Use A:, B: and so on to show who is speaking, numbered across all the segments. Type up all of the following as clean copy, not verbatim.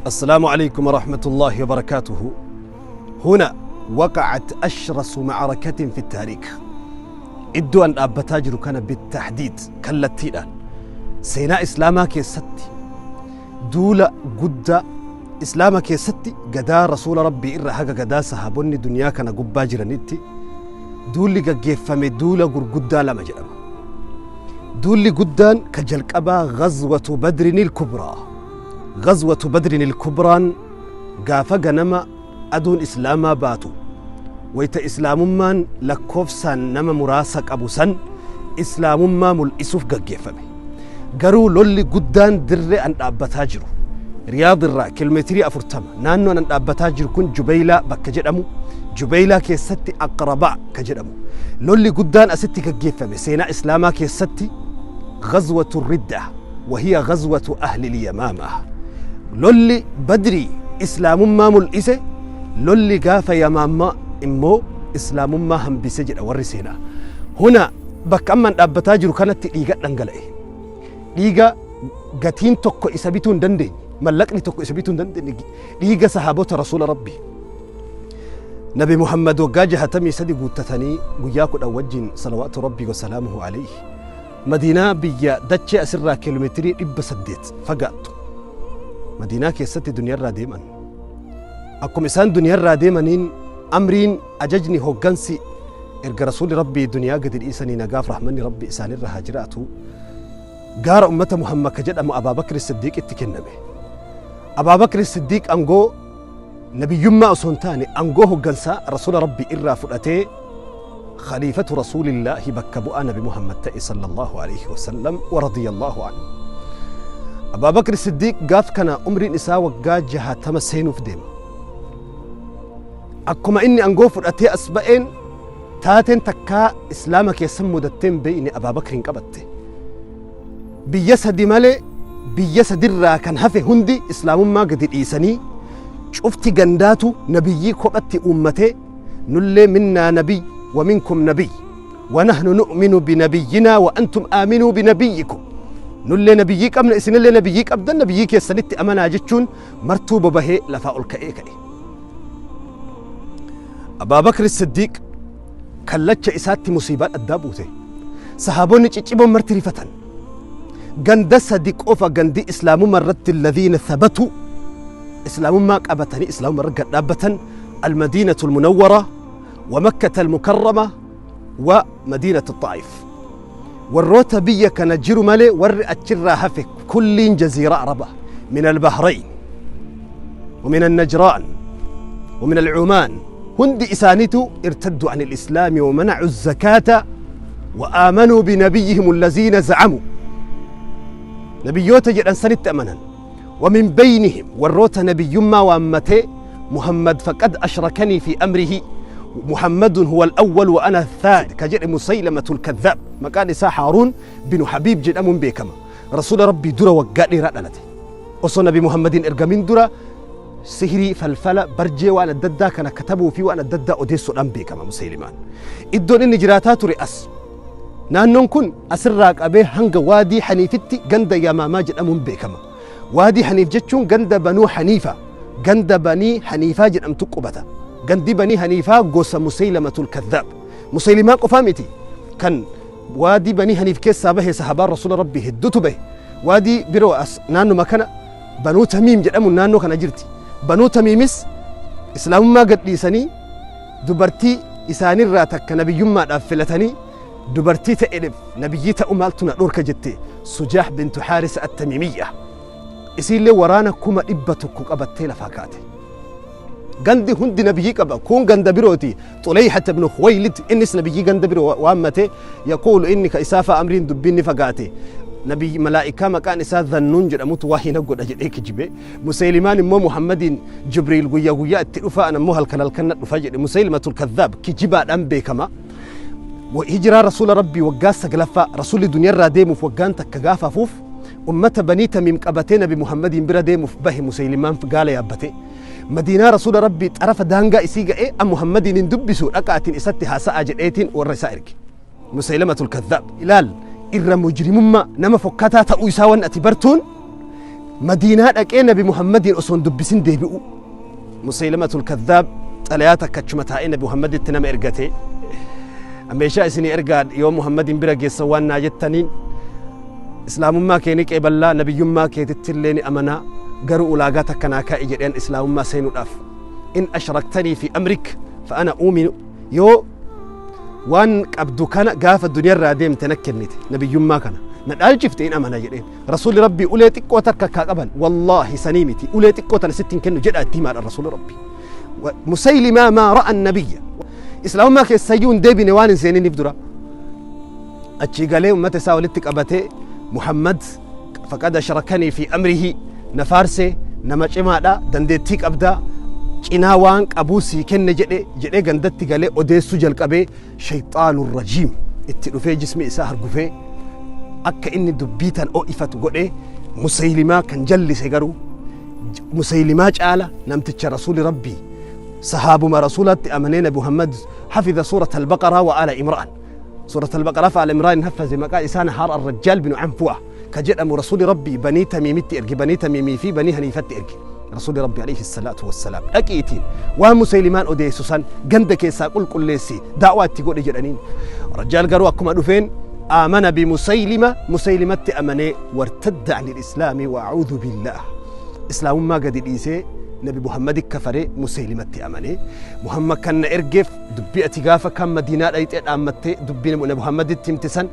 A: السلام عليكم ورحمة الله وبركاته. هنا وقعت أشرس معركة في التاريخ. Iddoo an dhaabbataa jiru kana بالتحديد kallattiidhaan seenaa islaamaa keessatti duula guddaa islaama keessatti gadaa rasuula rabbii irra haga gadaa sahaabonni duniyaa kana gubbaa jiranitti duulli gaggeeffame duula gurguddaa lama jedhama. Duulli guddaan ka jalqabaa غزوة بدر الكبرى. غزوة بدر الكبرى gaafa ganama aduun islaamaa baatu wayta islaamummaan lakkoofsaan nama muraasa qabu san islaamummaa mul'isuuf gaggeeffame. Garuu lolli guddaan dirree an dhaabbataa jiru Riyaad irraa kiiloomeetirii 40 naannoon an dhaabbataa jiru kun Jubeylaa bakka jedhamu, Jubeylaa keessatti Aqrabaa ka jedhamu lolli guddaan asitti gaggeeffame seenaa islaamaa keessatti غزوة الردة وهي غزوة أهل اليمامة. Lolli Badrii islaamummaa mul'ise, lolli gaafa Yamaammaa immoo islaamummaa hambise jedha warri seenaa. Huna bakka amman dhaabbataa jiru kanatti dhiiga dhangala'e. Dhiiga gatiin tokko isa bituu hin dandeenye, mallaqni tokko isa bituu hin dandeenye, dhiiga sahaabota rasuula rabbii. Nabi Muhammad waggaa 63 guuttatanii guyyaa 10 wajjin صلوات ربي وسلامه عليه Madiinaa biyya dachee asirraa kiiloomeetirii 800 fagaattu Madiinaa keessatti duniyaarraa deeman. Akkuma isaan duniyaarraa deemaniin amriin ajajni hoggansi erga rasuulli rabbii duniyaa gadi dhiisanii nagaaf rahmanni rabbi isaanirra haa jiraatu gaara ummata Muhammad ka jedhamu Abaabakri Siddiiqitti kenname. Abaabakri Siddiiq angoo nabiyyummaa osoo hin taane angoo hoggansaa rasuula rabbii irraa fudhatee خليفة رسول الله bakka bu'aa nabi Muhammad ta'e صلى الله عليه وسلم ورضي الله عنه. أبا بكر الصديق gaaf kana umriin isaa waggaa 60 seenuuf deema. Akkuma inni angoo fudhatee as ba'een taateen takkaa islaama keessan mudatteen beeyne Abaa Bakriin qabatte. Biyya sadi malee biyya sadirraa kan hafe hundi islaamummaa gadi dhiisanii cufti gandaatu nabiyyii kophatti uummatee nullee منا نبي ومنكم نبي ونحن نؤمن بنبينا وأنتم آمنوا بنبيكم, nullee nabiyyii qabna, isinillee nabiyyii qabdan, nabiyyii keessanitti amanaa jechuun martuu bobahee lafaa ol ka'ee ka'e. Abaa Bakri Siddiiq kallacha isaatti musiibaan addaa buute. Sahaabonni ciccimoon marti rifatan. Ganda sadi qofa gandi islaamummaa irratti الذين ثبتوا islaamummaa qabatanii islaamummaa irra gad dhaabbatan: المدينة المنورة ومكة المكرمة ومدينة الطائف. Warroota biyya kana jiru malee warri achirraa hafe kulliin jaziira araba من البحرين ومن النجران ومن العمان hundi isaanitu ارتدوا عن الإسلام ومنعوا الزكاة وآمنوا بنبيهم الذين زعموا nabiyyoota jedhan sanitti amanan. ومن بينهم warroota nabiyyummaa waammatee محمد فقد أشركني في أمره, محمد هو الأول وأنا الثاني ka jedhe مسيلمة الكذاب maqaan isaa هارون بن حبيب jedhamuun beekama. Rasuula rabbii dura waggaa dheeraa dhalate. Osoo nabi Muhammadin ergamin dura sihirii, falfala, barjee waan adda addaa kana katabuu fi waan adda addaa odeessuudhaan beekama Musaylimaan. Iddoon inni jiraataa ture as naannoon kun asirraa qabee hanga Waadii Haniifitti ganda Yamaamaa jedhamuun beekama. Waadii Haniif jechuun ganda Banuu Haniifa, ganda Banii Haniifaa jedhamtu qubata. Gandi Banii Haniifaa gosa مسيلمة الكذاب. Musaylimaa qofaa miti kan waadii Banii Haniif keessaa bahe, sahabaan rasuula rabbii hedduutu bahe. Waadii biroo as naannuma kana Banuu Tamiim jedhamu naannoo kana jirti. Banuu Tamiimis islaamummaa gadhiisanii dubartii isaanirraa takka nabiyyummaadhaaf filatanii, dubartii ta'eef nabiyyii ta'u maaltu na dhorka jette, Sujaah bintu Haarisa Attamimiyya. Isiillee waraana 100,000 qabattee lafaa kaate. Gandi hundi nabiyyii qaba. Kun ganda birooti, Xuleyhata ibnu Khuwaylid. Innis nabiyyii ganda biroo waammate. Yaquulu inni ka isaafa amriin dubbiin ni fagaate, nabiy malaa'ikaa maqaan isaa Dhannuun jedhamutu waa hina godha jedhee kijibe. Musaylimaan immoo Muhammadiin Jibriil guyyaa guyyaa itti dhufa, an ammoo halkan halkan na dhufa jedhe. مسيلمة الكذاب kijibaadhaan beekama. Hijiraa rasuula rabbii waggaa saglaffaa, rasuulli duniyaarraa deemuuf waggaan takka gaafa hafuuf, ummata Banii Tamiim qabatee nabi Muhammadiin bira deemuuf bahe. Musaylimaan gaala yaabbate Madiinaa rasuula rabbii xarafa daangaa isii ga'ee an Muhammadiin hin dubbisu, dhaqaatiin isatti haasa'aa jedheetiin warra isaa erge. مسيلمة الكذاب ilaal irra mujrimummaa nama fokkataa ta'uu isaa wan ati bartuun. Madiinaa dhaqee Nabi Muhammadiin osoo hin dubbisin deebi'u. Musaylimatul Kadhaab xalayaa takka achuma taa'ee Nabi Muhammaditti nama ergate. Meeshaa isinii ergaa, yoo Muhammadiin bira geessan waan naa jettaniin, islaamummaa kee ni qeeballaa, nabiyyummaa keetitti illee ni amanaa, garuu ulaagaa takka naa kaa'i jedheen islaamummaa seenuudhaaf. In ashraktanii fi amrik fa ana uuminu, yoo waan qabdu kana gaafa duniyarraa deemte na kennite, nabiyyummaa kana na dhaalchifte, in amana jedheen. Rasuulli Rabbii ulee xiqqoo takka kaa qaban, wallaahi sanii miti, ulee xiqqoo tana sitti hin kennu jedha itti himaadha rasuulli Rabbii. Musaylimaa maa ra'a nabiyya, islaamummaa keessayyuu hin deebine waan hin seeniniif dura. Achii galee ummata isaa walitti qabatee, Muhammad faqad ashrakanii fi amrihi, na faarsee, nama cimaadha, dandeettii qabdaa, cinaa waan qabuu sii kenne jedhe jedhee gandatti galee odeessuu jalqabee. Shayxaanu rajiim itti dhufee jismi isaa hargufee akka inni dubbii tan o'ifatu godhee. Musaylimaa kan jallise garuu Musaylimaa caala namticha rasuuli Rabbii sahaabuma rasuulatti amanee Nabi Muhammad hafiza suurata Albaqaraa wa Ala Imraan, suurata Albaqaraa fa Ala Imraan haffaze, maqaa isaa Nahaar Arrajjaal binu Anfu'a ka jedhamu rasuuli Rabbii Banii Tamiimitti erge, Banii Tamiimii fi Banii Haniifatti erge. Rasuuli Rabbi alayhi salaatu wassalaam, dhaqiitiin waan Musaylimaan odeessu san ganda keessaa qulqulleessi, daawaa itti godhe jedhaniin. Rajjaal garuu akkuma dhufeen aamana bimusaylima, Musaylimatti amanee, wartadda ani islaami wa a'uudhu billaah, islaamummaa gadi dhiisee Nabi Muhammadi kafaree Musaylimatti amanee. Muhammad kan na ergeef dubbii ati gaafa kan Madiinaa dhayxee dhaammattee dubbii Nabi Muhammaditti himte san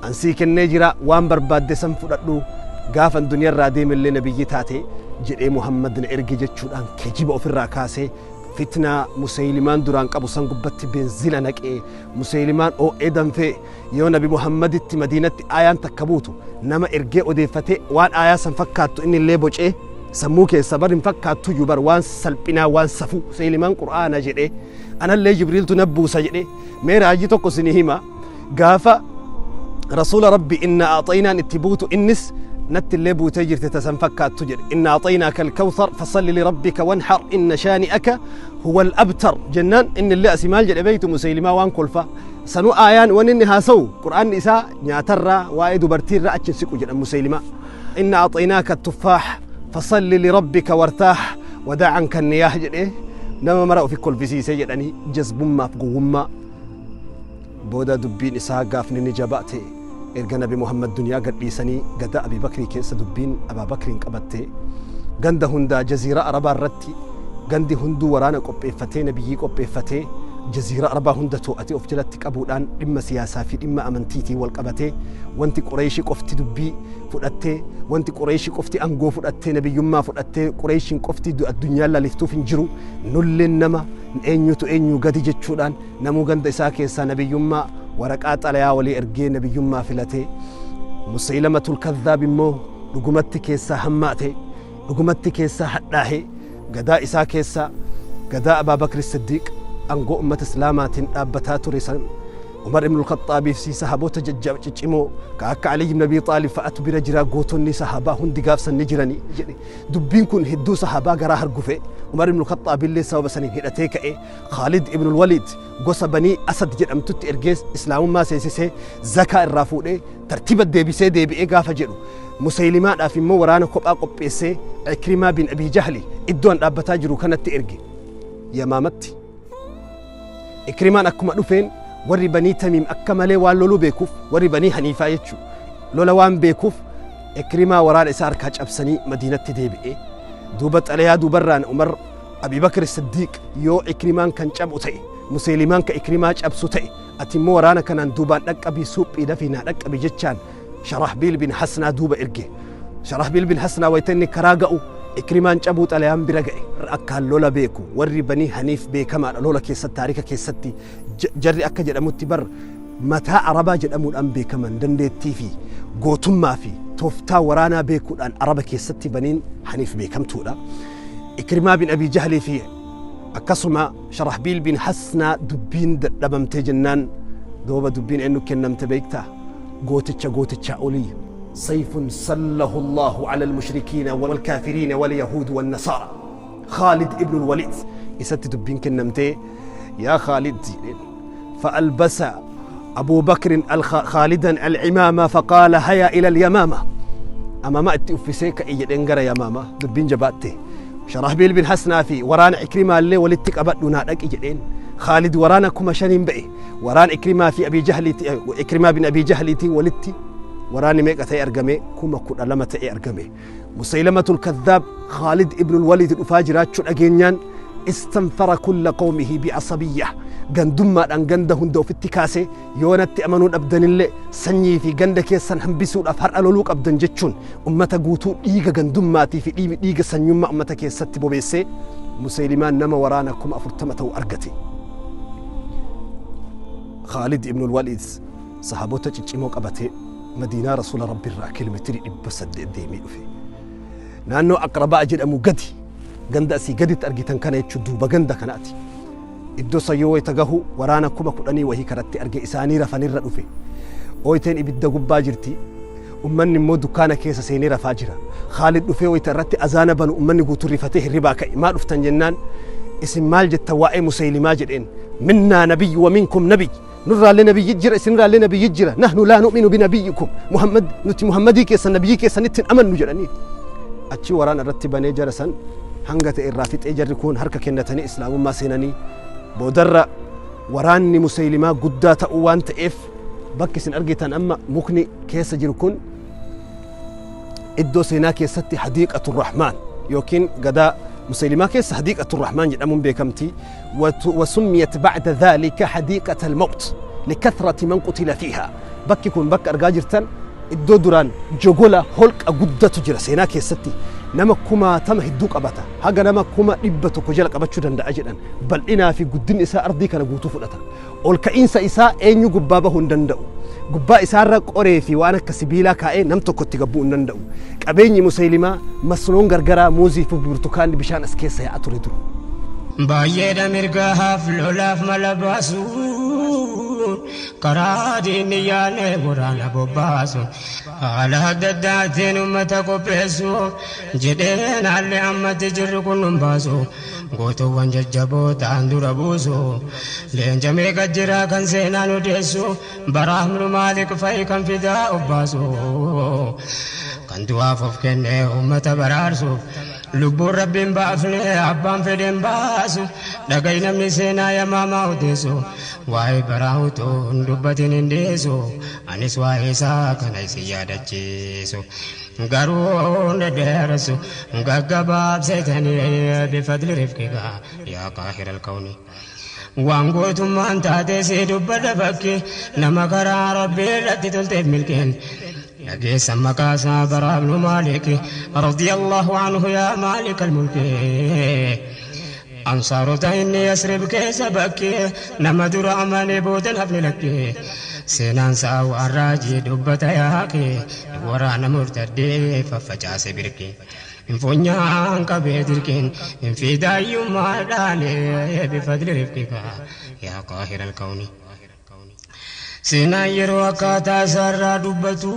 A: ansii kennee jira, waan barbaadde san fudhadhu, gaafan duniyarraa deemellee nabiyyi taate jedhee Muhammad na erge jechuudhaan kijiba ofirraa kaasee fitnaa Musaylimaan duraan qabu san gubbatti beenzila naqee. Musaylimaan oo'ee danfee yoo Nabi Muhammaditti Madiinatti aayaan takka buutu nama ergee odeeffatee waan aayaa san fakkaattu inni illee bocee sammuu keessa bar hin fakkaattuyyuu bar, waan salphinaa, waan safuu. Musaylimaan Qur'aana jedhee, anallee Jibriiltu na buusa jedhee. Mee raajii tokko isinii hima: gaafa rasuula Rabbi inna aaxaynaan itti buutu, innis natti illee buutee jirte tasan fakkaattu jedhe. Inna aaxaynaaka alkawthar fasalli lirabbika wanhar inna shaani'aka huwa al-abtar jennaan, inni illee asii maal jedhe beeytu? Musaylimaa waan kolfa sanuu aayaan waan inni haasa'u Qur'aanni isaa nyaatarraa waa'ee dubartiirraa achi hin siqu jedhan Musaylimaa. Inna aaxaynaaka tuffaah fasalli lirabbika wartaah wadaa canka niyaah jedhee nama mara ofi kolfisiisee jedhanii. Jazbummaaf gowwummaa booda dubbiin isaa gaafni ni jabaate. Erga Nabi Muhammad duniyaa gadhiisanii gadaa Abi Bakrii keessa dubbiin Abaa Bakriin qabatte. Ganda hundaa jaziiraa Arabaa irratti gandi hunduu waraana qopheeffatee, nabiyyii qopheeffatee, jaziiraa Arabaa hunda to'atee of jalatti qabuudhaan dhimma siyaasaa fi dhimma amantiitiin wal qabatee, wanti Qureeshii qofti dubbii fudhattee, wanti Qureeshii qofti angoo fudhattee, nabiyyummaa fudhattee, Qureeshiin qofti addunyaan laliftuuf hin jiru, nulleen nama, eenyutu eenyuu gadi jechuudhaan namuu ganda isaa keessaa nabiyyummaa waraqaa xalayaa walii ergee nabiyyummaa filatee. Musaylamatul Kadhaab immoo dhugumatti keessaa hammaate, dhugumatti keessaa hadhaahe. Gadaa isaa keessa gadaa Abaa Bakri Siddiiq angoo ummata islaamaatiin dhaabbataa ture san, Umar ibn al-Khaxxaabii fi sahaboota jajjaba ciccimoo ka akka Ali ibn Abi Xaalib fa'atu bira jira, gootonni sahabaa hundi gaafsan ni jirani jedhe. Dubbiin kun hedduu sahabaa garaa hargufe. Umar ibn al-Khaxxaab illee sababa saniin hidhatee ka'e. Khaalid ibn al-Walid gosa Banii Asad jedhamtutti ergee islaamummaa seensisee, zakaa irraa fuudhee tartiiba deebisee deebi'ee gaafa jedhu, Musaylimaadhaaf immoo waraana kophaa qopheessee Ikrimaa bin Abii Jahli iddoo an dhaabbataa jiru kanatti erge, Yamaamatti. Ikrimaan akkuma dhufeen warri Banii Tamiim akka malee waan loluu beekuuf, warri Banii Haniifaa jechuu lola waan beekuuf, Ikrimaa waraana isaa harkaa cabsanii Madiinatti deebi'e. Duuba xalayaa duubarraan Umar Abii Bakr Siddiiq, yoo Ikrimaan kan cabu ta'e, Musaylimaan ka Ikrimaa cabsu ta'e, ati immoo waraana kanaan duubaan dhaqqabii suuphii dafii naa dhaqqabi jechaan Sharahbiil bin Hasnaa duuba erge. Sharahbiil bin Hasnaa wayita inni karaa ga'u Ikrimaan cabuu xalayaan bira ga'e. Akkaan lola beeku warri Banii Haniif beekamaadha lola keessatti, taarika keessatti jarri akka jedhamutti bar mataa Arabaa jedhamuudhaan beekaman, dandeettii fi gootummaa fi tooftaa waraanaa beekuudhaan Araba keessatti Baniin Haniif beekamtuudha. Ikrimaa bin Abii Jahlii fi akkasuma Sharahbiil bin Hasnaa dubbiin dadhabamtee jennaan, duuba dubbiin eenyu kennamte beektaa? Gooticha gootichaa olii, سيف سله الله على المشركين والكافرين واليهود والنصارى، خالد ابن الوليد isatti dubbiin kennamtee. يا خالد، فألبس أبو بكر خالدا العمامة فقال هيا إلى اليمامة. Amaamaa itti uffisee ka'e jedheen gara Yamaamaa dubbiin jabaatte. Sharahbiil bin Hasnaa fi waraana Ikrimaa illee walitti qabadhu naa dhaqi jedheen. Khaalid waraana 5000 ba'e. Waraana Ikrimaa fi Abii Jahliiti, Ikrimaa bin Abii Jahliitii walitti waraanni meeqa ta'e argame? 12,000 ta'e argame. Musaylamatul Kadhaab Khaalid ibnul Waliid dhufaa jiraachuu dhageenyaan istanfara kulla qawmihi bi'asabiyya gandummaadhaan ganda hunda ofitti kaase, yoo natti amanuu dhabdanillee sanyii fi ganda keessan hambisuudhaaf har'a loluu qabdan jechuun ummata guutuu dhiiga gandummaatii fi dhiiga sanyummaa ummata keessatti bobeessee Musaylimaan nama waraana 40,000 ta'u argate. Khaalid ibnul Waliid sahaabota ciccimoo qabatee Madiinaa Rasuula Rabbiirraa kiiloomeetirii 800 deemee dhufe. Naannoo Aqrabaa jedhamu gadi ganda asii gaditti argitan kana jechuun duuba ganda kanaati. Iddoo san yoo wayita gahu waraana 10,000 wahii karatti arge, isaanii rafanirra dhufe. Ooyiteen ibidda gubbaa jirti. Ummanni immoo dukkaana keessa seenee rafaa jira. Khaalid dhufee wayita irratti azaana banu ummanni guutuun rifatee hirribaa ka'e. Maa dhuftan jennaan, isin maal jettan waa'ee Musaylimaa jedheen. Minnaa nabiyyu wa minkum nabiy. Nurraallee nabiyyi jira, isinirraallee nabiyyi jira. Nahnu laa nu'minu binabiyyikum. Muhammad, nuti Muhammadii keessan nabiyyii keessanitti hin amannu jedhanii. Achi waraana irratti banee jara san hanga ta'e irraa fixee jarri kun harka kennatanii islaamummaa seenanii boodarra waraanni Musaylimaa guddaa ta'uu waan ta'eef bakki isin argitan amma mukni keessa jiru kun iddoo seenaa keessatti Hadiiqatu Rahmaan yookiin gadaa Musaylimaa keessa Hadiiqatu Rahmaan jedhamuun beekamti. Wasummiyat ba'da dhaalika Hadiiqata al-Mawt likathrati man qutila fiihaa. Bakki kun bakka argaa jirtan iddoo duraan jogola holqa guddatu jira, seenaa keessatti nama kumaatama hedduu qabata, haga nama 100,000 jala qabachuu danda'a jedhan. Bal'inaa fi guddinni isaa ardii kana guutuu fudhata. Ol ka'iinsa isaa eenyu gubbaa bahuu hin danda'u. Gubbaa isaarra qoree fi waan akka sibiilaa kaa'ee nam tokko itti gabbuu hin danda'u. Qabeenyi Musaylimaa masnoon gargaraa, muuzii fi burtukaanni bishaan as keessa yaa'a ture dur.
B: Baay'eedha mirgaaf lolaaf mala baasuun, karaa diinni yaane waraana bobbaasu, haala adda addaatiin uummata qopheessu jedheen haalli ammatti jirru kun nun baasu, gootowwan jajjaboo ta'an dura buusu. Leenca meeqa jira kan seenaan odeessu, Baraah ibnu Maalik fa'i kan fidaa obbaasu, kan du'aaf of kenne uummata baraarsuuf, lubbuun rabbiin baafne abbaan fedhen baasu. Dhaga'i namni seenaa Yamaamaa odeessu, waa'ee baraa utuu hin dubbatin hin dhiisu. Anis waa'ee isaa kana isin yaadachiisu garuu dhedheeressu gaggabaabseetanii bifadli rifqiga yaa qaahira alkawni. Waan gootummaan taatee si dubbadha bakki nama karaa rabbii irratti tolteef milkeen. Dhageessan maqaa isaa Baraa ibnu Maalik radiyallahu anhu yaa Maalik almulki. Ansaarota inni Yasrib keessa bakki nama dura amane boodan hafne lakki. Seenaan isaa waan raajii dubbata yaaqi, waraana murtaddee faffacaase birki. Hin funyaan qabee dirqiin hin fiidaayyummaa dhaane bifadli rifqika yaa qaahira alkawni. Seenaan yeroo akkaataa isaarraa dubbatu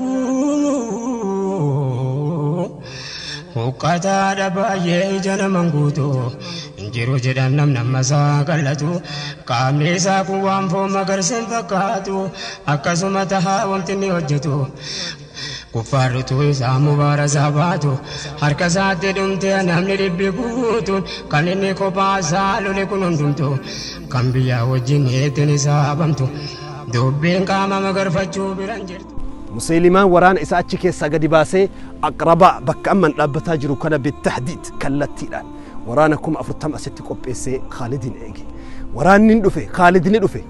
B: huqqataadha baay'ee, ija naman guutu hin jiru jedhan namni amma isaa qal'atu. Qaamni isaa kun waan foon magarseen fakkaatu, akkasuma tahaa wanti inni hojjetu. Kuffaarritu isaa mubaarasaa baatu, harka isaatti dhumte namni dhibbi guutuun, kan inni kophaa isaa lole kun hundumtu, kan biyyaa wajjin ittiin isaa abamtu, dubbiin qaama magarfachuu biran jirtu.
A: Musaylimaan waraana isaa achi keessaa gadi baasee Aqrabaa bakka amman dhaabbataa jiru kana bitahdiid kallattiidhaan waraana 40,000 asitti qopheessee Khaalidin eege. Waraanni ni dhufe, Khaalid ni dhufe.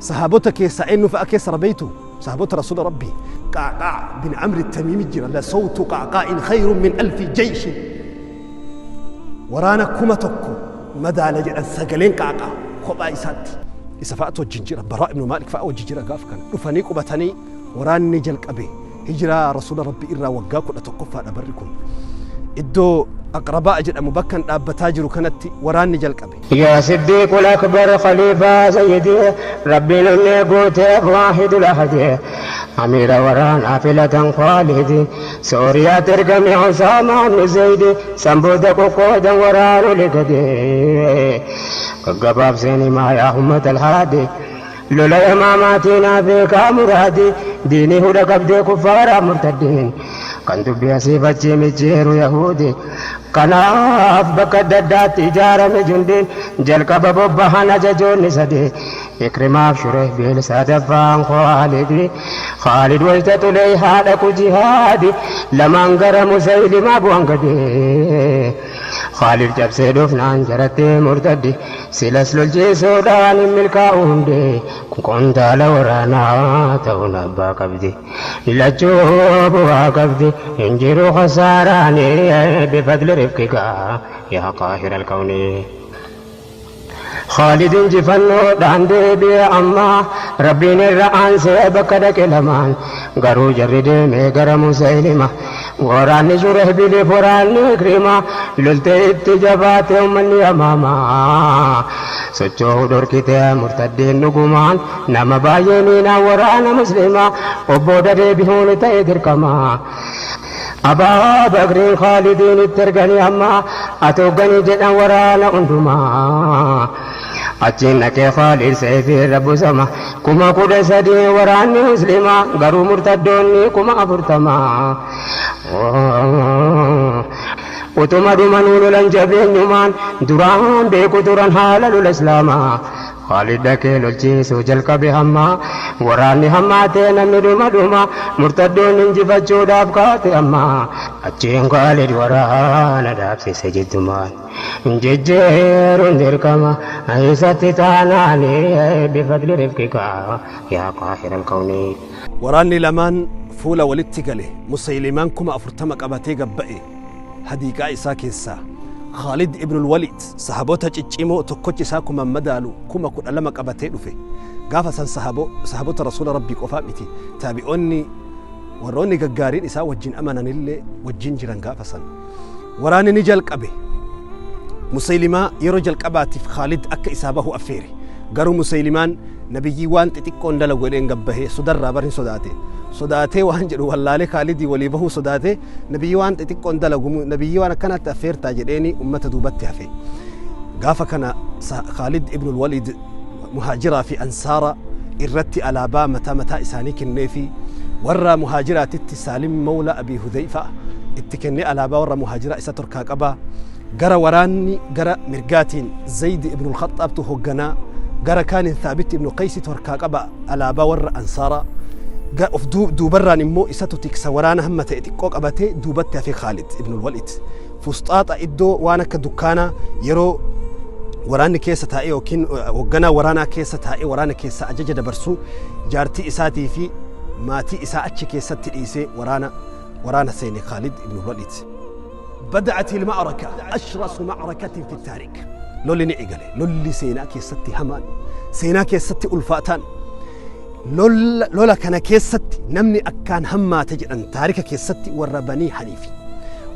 A: Sahaabota keessaa eenyu fa'a keessa rabeeytu? Sahaabota Rasuula Rabbii Qaaqaa bin Amri Tamiimi jira. La sawtu Qaaqaa'in khayrun min alfi jayshin. Waraana 1000 madaala jedhan sagaleen Qaaqaa kophaa isaatti. Isa fa'atu wajjin jira. Baraa ibnu Maalik fa'a wajjin jira gaaf kana. Dhufanii qubatanii waraanni jalqabe. Hijiraa Rasuula Rabbii irraa waggaa 11ffaadha barri kun. Iddoo Aqrabaa jedhamu bakkan dhaabbataa jiru kanatti waraanni jalqabe.
B: Yaa Siddiiqul Akbar Khaliifaa Sayyidii, Rabbiin onnee guuteef Waahidul Ahadi, Amiira waraanaa filatan Khaalidi, Sooriyaatti ergame Usaamaa ibnu Zaydi, san booda qoqqoodan waraana oli gadi. Gaggabaabseen himaa yaa ummata alhaadi, lola Yamaamaatiin beekaa muraadi, diinii hudha qabdee kuffaaraa murtaddiin. Kan dubbii asiif achii micciiru Yahuudi. Kanaaf bakka adda addaatti ijaarame jundiin jalqaba bobbahan ajajoonni sadii. Ikrimaaf Shurehbiil sadaffaan Khaalidi. Khaalid wayta Xuleyhaa dhaqu jihaadi. Lamaan gara Musaylimaa bu'an gadi. Khaalid cabsee dhufnaan jaratti murtaddi. Silas lolchiisuudhaan hin milkaa'u hundi. Kun qondaala waraanaa ta'uun abbaa qabdi. Lachuu bu'aa qabdi. Hin jiru khasaaraan bifadli rifqika yaa qaahira alkawni. Khaalid injifannoodhaan deebi'e amma Rabbiin irra aansee bakka dhaqe lamaan garuu jarri deemee gara Musaylima waraanni Shurehbiliif waraanni Ikrima loltee itti jabaate ummanni Yamaama socho'uu dhorkite murtaddiin dhugumaan nama baay'ee miinaan waraana Muslima obbooda deebi'uun ta'e dirqama. Abaa Bakriin Khaalidiin itti erganii amma ati hogganii jedhan waraana hundumaa. Achiin dhaqee Khaalid seefii irra busama 13,000 waraanni muslimaa garuu murtaddoonni 40,000. Utuma dhumanuu lolan jabeenyumaan duraan beeku turan haala lola islaamaa. Khaalid dhaqee lolchiisuu jalqabe hamma waraanni hammaatee namni dhuma dhuma murtaddoonni injifachuudhaaf kaate amma achiin Khaalid waraana dhaabsise jiddumaan jijjiiruun dirqama isatti taanaan bifadli rifqika yaa qaahira alkawni.
A: Waraanni lamaan fuula walitti gale. Musaylimaan 40,000 qabatee gabba'e hadiiqaa isaa keessaa. Khaalid ibnul Waliid sahaboota ciccimoo tokkochi isaa kuman madaalu 12,000 qabatee dhufe. Gaafa san sahaboota rasuula rabbii qofaa miti. Taabi'oonni warroonni gaggaariin isaa wajjin amananillee wajjin jiran gaafa san. Waraanni ni jalqabe. Musaylimaa yeroo jalqabaatiif Khaalid akka isaa bahu affeere. Garuu Musaylimaan nabiyyii waan xixiqqoon dalagu jedheen gabbahee sodarraa bar hin sodaate. Sodaatee waan jedhu wallaalee Khaalidii walii bahuu sodaatee nabiyyii waan xixiqqoon dalagu nabiyyii waan akkanaatti affeertaa jedheeni ummata duubatti hafe. Gaafa kana Khaalid ibnul Waliid muhaajiraa fi ansaara irratti alaabaa mataa mataa isaanii kennee fi warra muhaajiraatitti Saalim Mawla Abii Hudayfa itti kennee alaabaa warra muhaajiraa isa torkaa qabaa. Gara waraanni gara mirgaatiin Zayd ibnul Khaxaabtu hoogganaa gara kaaniin Thaabit ibnu Qaysitu harkaa qaba alaabaa warra ansaaraa. Of duubarraan immoo isatu tiksa waraana hamma ta'e xiqqoo qabatee duubatti hafe Khaalid ibnul Waliid. Fusxaaxa iddoo waan akka dukkaanaa yeroo waraanni keessa taa'ee yookiin hoogganaa waraanaa keessa taa'ee waraana keessa ajaja dabarsu jaartii isaatii fi maatii isaa achi keessatti dhiisee waraana seene Khaalid ibnul Waliid. بدأت المعركة أشرس معركة في التاريخ. لولي نعقله لولي سينا كيستي همان سينا كيستي ألفاتان لولا كان كيستي نمني أكان هما تجد أن تاريخ كيستي والربني حنيفي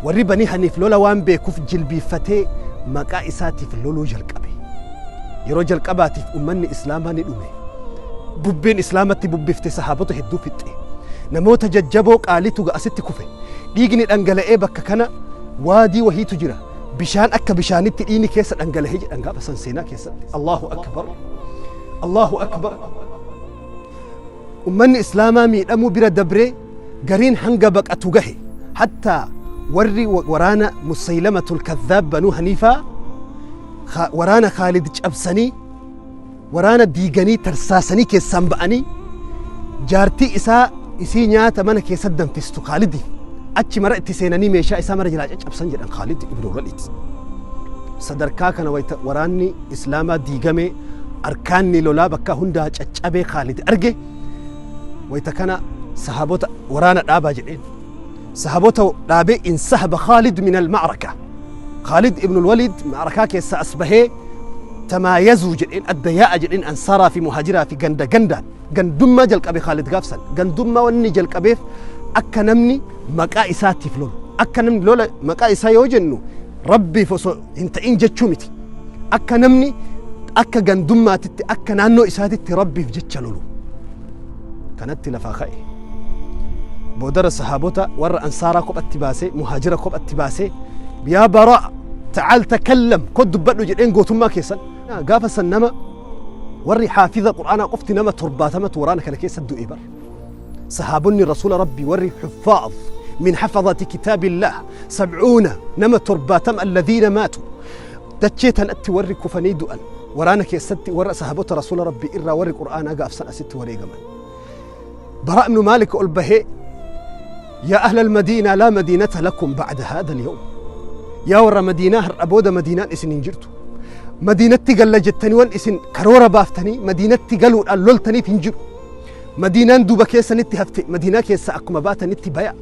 A: والربني حنيف لولا وان بيكوف جلبي فتي مقا إساتي في لولو جلقبي يرو جلقباتي في أمني إسلاما ندومي ببين إسلامتي ببفتي صحابته هدو فتي نموت ججبو قالتو قاستي كوفي dhiigni dhangala'ee bakka kana waadii wahiitu jira bishaan akka bishaanitti dhiigni keessa dhangala'ee jedhan gaafa san seenaa keessatti. Allahu akbar, Allahu akbar. Ummanni islaamaa miidhamuu bira dabree gariin hanga baqatu gahe. Hattaa warri waraana Musaylamatul Kadhaab Banuu Haniifaa waraana Khaalid cabsanii waraana diiganii tarsaasanii keessaan ba'anii jaartii isaa isii nyaata mana keessatti danfistu Khaalidiif achi mara itti seenanii meeshaa isaa mara jalaa caccabsan jedhan Khaalid ibn Walid. Sadarkaa kana wayita waraanni islaamaa diigame arkaanni lolaa bakka hundaa caccabee Khaalid arge wayita kana sahaabota waraana dhaabaa jedheen. Sahaabota dhaabee insahaba Khaalid min al-ma'raka. Khaalid ibn Walid ma'rakaa keessa as bahee tamaayazuu jedheen adda yaa'a jedheen ansaaraa fi muhaajiraa fi ganda gandaan gandummaa jalqabe Khaalid gaafsan. Gandummaa wanni jalqabeef akka namni maqaa isaatiif lolu akka namni lola maqaa isaa yoo jennu rabbiif osoo hin ta'in jechuu miti akka namni akka gandummaatitti akka naannoo isaatitti rabbiif jecha lolu kanatti lafaa ka'e. Boodara sahaabota warra ansaaraa kophatti baasee muhaajira kophatti baasee yaa Baraa ta'aal takallam kod dubbadhu jedheen gootummaa keessan gaafa san nama warri xaafiza qur'aanaa qofti nama 70tu waraana kana keessa du'e bar. Sahaabonni rasuula rabbii warri xuffaaz من حفظة كتاب الله 70 نما ترباتم الذين ماتوا دتشيتن أتي وري كفني دؤن ورانا كيستي ورا صحابة رسول ربي إرا وري قرآن أقا أفسن أست وريقمن براء بن مالك البهي يا أهل المدينة لا مدينة لكم بعد هذا اليوم يا ورا مدينة أبودا مدينة إسن إنجرتو مدينة تقل جتني وان إسن كرورة بافتني مدينة تقلوا اللولتني فينجر مدينة دوبا كيسا نتي هفتي مدينة كيسا أكما باتا نتي بيا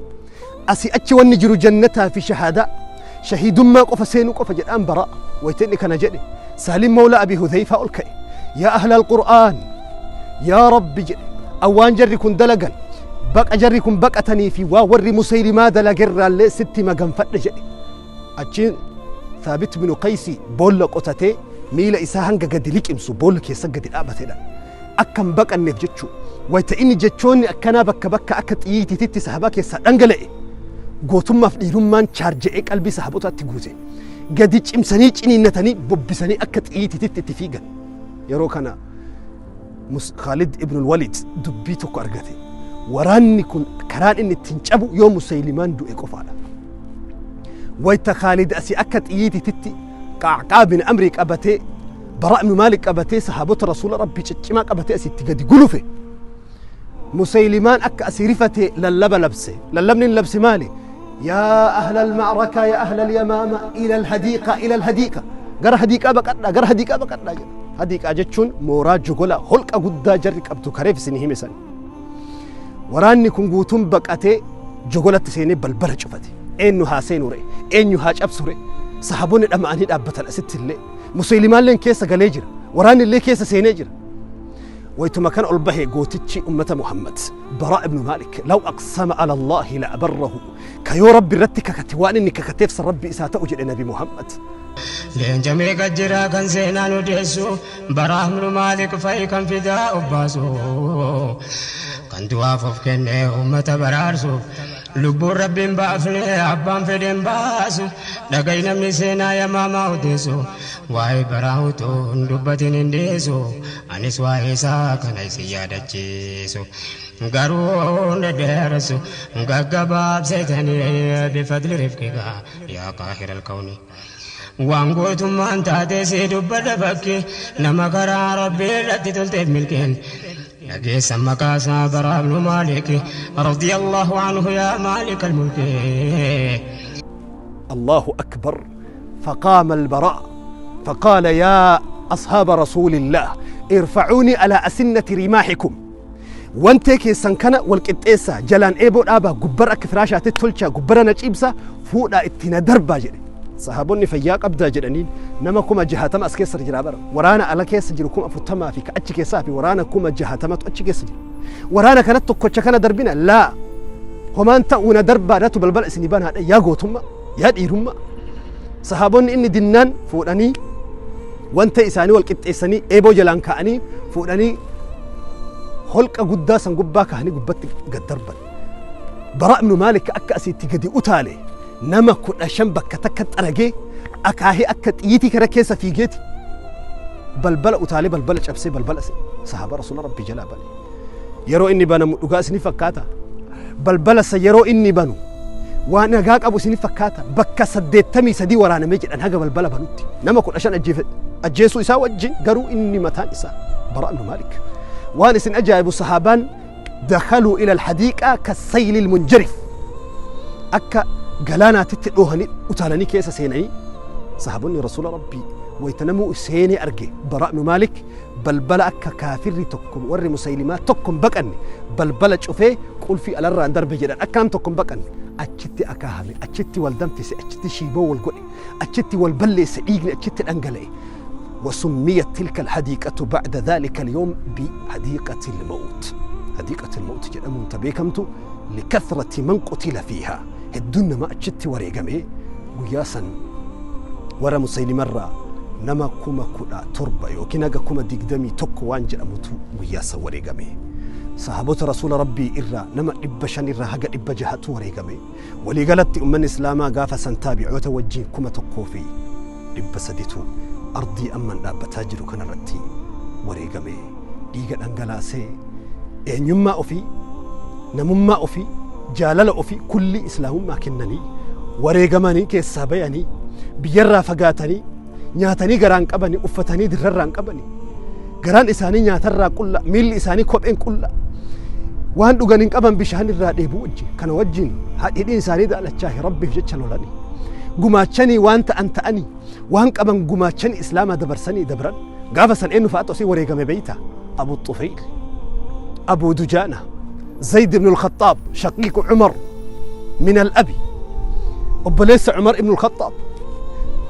A: أسي أتش ونجر جنتها في شهادة شهيد ما قف سينو قف جدان براء ويتني كان جدي سالم مولى أبي هذيفة ألكي يا أهل القرآن يا رب جدي أوان جركن دلقا بق أجركن بقتني في واور مسير ما دلقر اللي ستي ما قنفت جدي أتشين ثابت بن قيسي بول قتتي ميلا إساهن قد لك إمسو بول كيسا قد الأبتنا أكم بق النفجتشو ويتإني جتشوني أكنا بك بك أكت إيتي تتي سحباك يسا أنقلئ قوتما في رمان شارجئك قلبي سحبوتا تقوزي قديش إمسانيش إني نتني ببساني أكت إيتي تتي تفيقا يروك أنا خالد ابن الوليد دبيتك أرقتي وراني كن كران إني تنشبو يوم مسيلمان دو إكوفالا ويتا خالد أسي أكت إيتي تتي قعقاع بن أمريك أبتي براء بن مالك أبتي صحابة رسول ربي تشماك أبتي أسي تقدي قلوفي مسيلمان أك أسي رفتي للبا لبسي للبني لبسي مالي يا أهل المعركة يا أهل اليمامة إلى الهديقة إلى الهديقة قر هديقة بقتنا قر هديقة بقتنا هديقة جتشون موراج جولا هلك أقدا جرك أبتو كريف سنه مثلا وراني كن قوتون بقتي جولا تسيني بالبرج شفتي إنه هاسين وري إنه هاج أبصري صحابون الأماني أبتل أست اللي مسيلمان لين كيسة قليجر وراني اللي كيسة سينجر ويتما كان البهي قوتتشي أمة محمد براء بن مالك لو أقسم على الله لأبره كيو ربي رتك كتوان إنك كتفس ربي إساءة أجل النبي محمد
B: لين جميع جرا كان زينان وديسو براء بن مالك فاي كان فداء باسو كان دوافف كن أمة برارسو لبو ربي بافني أبان فدين باسو لقينا من سينا يا ماما وديسو واي براوتو دبتين انديسو أنيس واي ساكن سيادة جيسو قارون درسو ققباب سيتني بفضل رفقك يا قاهر الكون وانقوتم أنت تسيد بدفك نما كرا ربي رتي تلتف ملكين لقيس مكاسا براء بن مالك رضي الله عنه يا مالك الملك.
A: الله أكبر. فقام البراء فقال يا أصحاب رسول الله ارفعوني على أسنة رماحكم وانتكي سنكنا والقطيسة جلان إيبو أبا قبر أكفراشة تتلشا قبرنا جيبسا فوق اتنا دربا جري صحابوني فياق أبدا جرانين نما كما جهاتم أسكيسر جرابر ورانا على كيس جركم أفتما في كأتش كيسافي ورانا كما جهاتم أتش كيس جر ورانا كانت تكوتش كان دربنا لا هما أنت ونا دربا نتو بالبل سنبان هذا يا قوتهم يا ديرهم صحابوني إني دنان فوقني وانت إساني والقط إساني إيبو جلان كأني فوقني خلق قداسا قبا كهني قبت قد دربا براء بن مالك أكأسي تقدي أتالي نما كنا شنبك كتكت أرجع أكاهي أكت يتي كركيسة في جيتي بلبل أتالي بلبل أبسي بلبل صحابة رسول ربي جل بلي يرو إني بنا مقاس فكاتا بلبل سيرو إني بنو وأنا جاك أبو سني فكاتا بك سديت تمي سدي ورانا ميجي أنا هجا بلبل بنوتي نما كنا عشان أجيسو إسا وجي قرو إني متان إسا براء بن مالك وأنا سن أجا أبو صحابان دخلوا إلى الحديقة كالسيل المنجرف أكا قلانا تتلوهني وتالني كيسة سيني صحابني رسول ربي ويتنمو سيني أرجي براء بن مالك بلبل أكا كافر تكم ور مسيلمات تكم بقني بلبل شوفي قول في ألرا عن درب جدا أكام تكم بقني أتشتي أكاهمي أتشتي والدمفسي أتشتي شيبو والقلي أتشتي والبلي سئيقني أتشتي الأنقلي. وسميت تلك الحديقة بعد ذلك اليوم بحديقة الموت. حديقة الموت جدًا تبيكمتو لكثرة من قتل فيها. هدون ما أتشتي وريقمي قياسا ورا مسيلمة نما كما كنا تربة يوكينا كما دقدمي تكو وانجل أموتو قياسا وريقمي. صحابة رسول ربي إرى نما إبشان إرى هقا إبجهاتو وريقمي. ولي قالت أمان إسلاما قافا سنتابع وتوجين كما تقوفي إبسدتو أرضي أمن أبتاجر كان رتي وريقمي. ديقا أنقلاسي إن يما أفي نمما أفي Jaalala ofii kulli islaamummaa kennanii wareegamanii keessaa bayanii biyyarraa fagaatanii nyaatanii garaan qabanii uffatanii dirrarraan qabanii garaan isaanii nyaatarraa qulla, miilli isaanii kopheen qulla, waan dhugan hin qaban, bishaan irraa dheebuu wajjin kana wajjin hidhiin isaanii daalachaa Rabbiif jecha lolanii gumaachanii waan ta'an ta'anii waan qaban gumaachanii islaamaa dabarsanii dabran. Gaafa san eenyu fa'aatu asii wareegame beeyta? Abu Xufeyl, Abu Dujaana, Zayd ibn al-Khattaab, shaqiiqu Cumar min al-abi, obboleessa Cumar ibn al-Khattaab.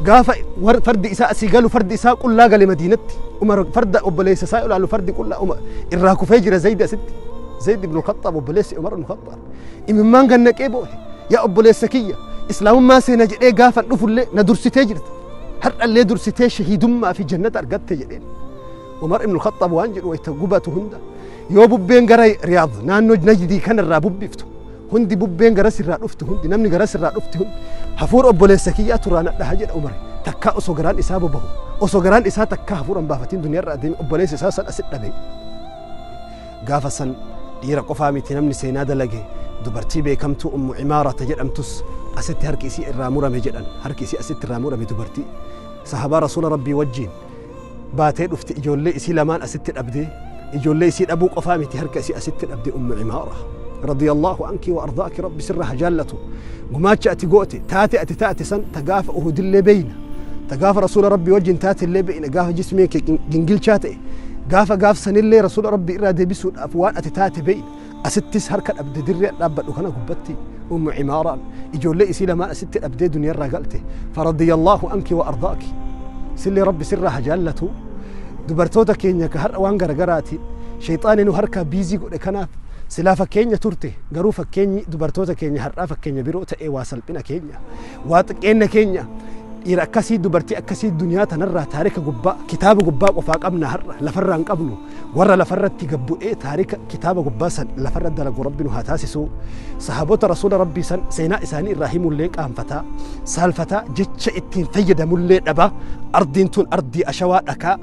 A: Gaafa fardi isaa asii galu fardi isaa qullaa gale Madiinatti. Umar farda obboleessa isaa ilaalu fardi qullaa irraa kufee jira. Zayd asitti, Zayd ibn al-Khattaab, obboleessi Umar ibn al-Khattaab, imimmaan gannaqee boohe. Yaa obboleessa kiyya, islaamummaa seena jedhee gaafan dhufullee na dursitee jirta, har'allee dursitee shahiidummaa fi jannata argatte jedheen. Umar ibn al-Khattaab waan jedhu wayta gubatu hunda, yoo bubbeen gara Riyaad naannoo Najdii kanarraa bubbiftu hundi, bubbeen gara sirraa dhuftu hundi, namni gara sirraa dhufti hundi hafuura obboleessa kiyyaa turaan dhaha jedha. Umar takkaa osoo garaan isaa bobahu, osoo garaan isaa takkaa hafuura hin baafatin duniyaarra adeeme obboleessa isaa san asit dhabe. Gaafa san dhiira qofaa miti namni seenaa dalage. Dubartii beekamtuu Ummu Cimaarata jedhamtus asitti harki isii irraa murame jedhan. Harki isii asitti irraa murame. Dubartii sahabaa rasuula Rabbii wajjiin baatee dhufte, ijoollee isii lamaan asitti dhabdee, ijoollee isii dhabuu qofaa miti, harka isii asitti dhabde. Ummu Cimaara, radiyallahu anki wa ardaaki, Rabbi sirra haa jaallatu. Gumaacha ati goote, taate ati taate san, ta gaafa Uhudillee beeyna, ta gaafa rasuula Rabbii wajjin taate illee beeyna, gaafa jismii kee gingilchaa ta'e, gaafa gaaf sanillee rasuula Rabbii irraa deebisuudhaaf waan ati taate beeyna. Asittis harka dhabde. Dirree dhaabbadhu kana gubbatti Ummu Cimaaraan ijoollee isii lamaan asitti dhabdee duniyaarraa galte. Faradiyallahu anki wa ardaaki, sillee Rabbi sirraa haa jaallatu. Dubartoota keenya ka har'a waan garagaraati shayxaani nu harkaa busy godhe kanaaf silaa fakkeenya turte, garuu fakkeenyi dubartoota keenya har'aa fakkeenya biroo ta'ee waa salphina keenya, waa xiqqeenna keenya. Dhiira akkasii, dubartii akkasii duniyaa tanarraa taarika gubbaa, kitaaba gubbaa qofaa qabna, har'a lafarraa hin qabnu. Warra lafarratti gabbu'ee taarika kitaaba gubbaa san lafarra dalagu Rabbi nu haa taasisu. Sahaabota rasuula Rabbii san seenaa isaanii irraa himullee qaanfataa, saalfataa, jecha ittiin fayyadamullee dhabaa. Ardiin tun ardii ashawaa dhakaa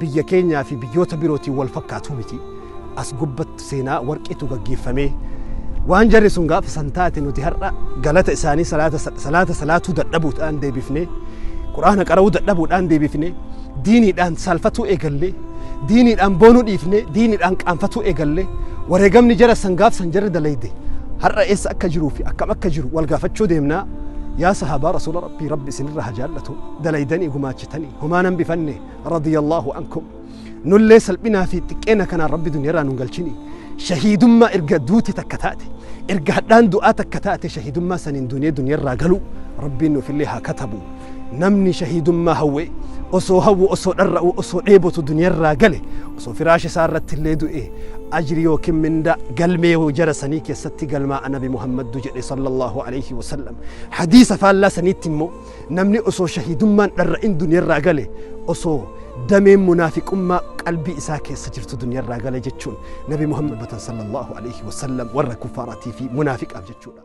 A: biyya keenyaa fi biyyoota birootiin wal fakkaatu miti. As gubbatti seenaa warqiitu gaggeeffamee. Waan jarri sun gaafa san taate nuti har'a galata isaanii salaata salaata salaatuu dadhabuudhaan deebifnee, quraana qara'uu dadhabuudhaan deebifnee, diiniidhaan saalfatuu eegallee, diiniidhaan boonuu dhiifnee, diiniidhaan qaanfatuu eegallee. Wareegamni jara san gaaf san jarri dalayde har'a eessa akka jiruu fi akkam akka jiru wal gaafachuu deemnaa. Yaa sahaabaa rasuula Rabbii, Rabbi isinirra haa jaallatu. Dalaydanii gumaachitanii homaa nan bifanne. Radiyallahu ankum. Nullee salphinaa fi xiqqeena kanaan Rabbi duniyaarraa nun galchini. Shahiidummaa erga duuti takka taate, erga hadhaan du'aa takka taate, shahiidummaa saniin duniyee duniyaarraa galu Rabbiin nuufillee haa katabu. Namni shahiidummaa hawwe, osoo hawwu, osoo dharra'u, osoo dheebotu duniyaarraa gale, osoo firaasha isaa irratti illee du'e, ajri yookiin minda galmee jara sanii keessatti galmaa Nabi Muhammaddu jedhe sallallahu alaihi wasallam. Hadiisa faallaa saniitti immoo namni osoo shahiidummaan dharra'in duniyaarraa gale, osoo dameen munaafiqummaa qalbii isaa keessa jirtu duniyaarraa gale jechuun Nabi Muhammad sallallahu alaihi wasallam warra kuffaaraatii fi munaafiqaaf jechuudha.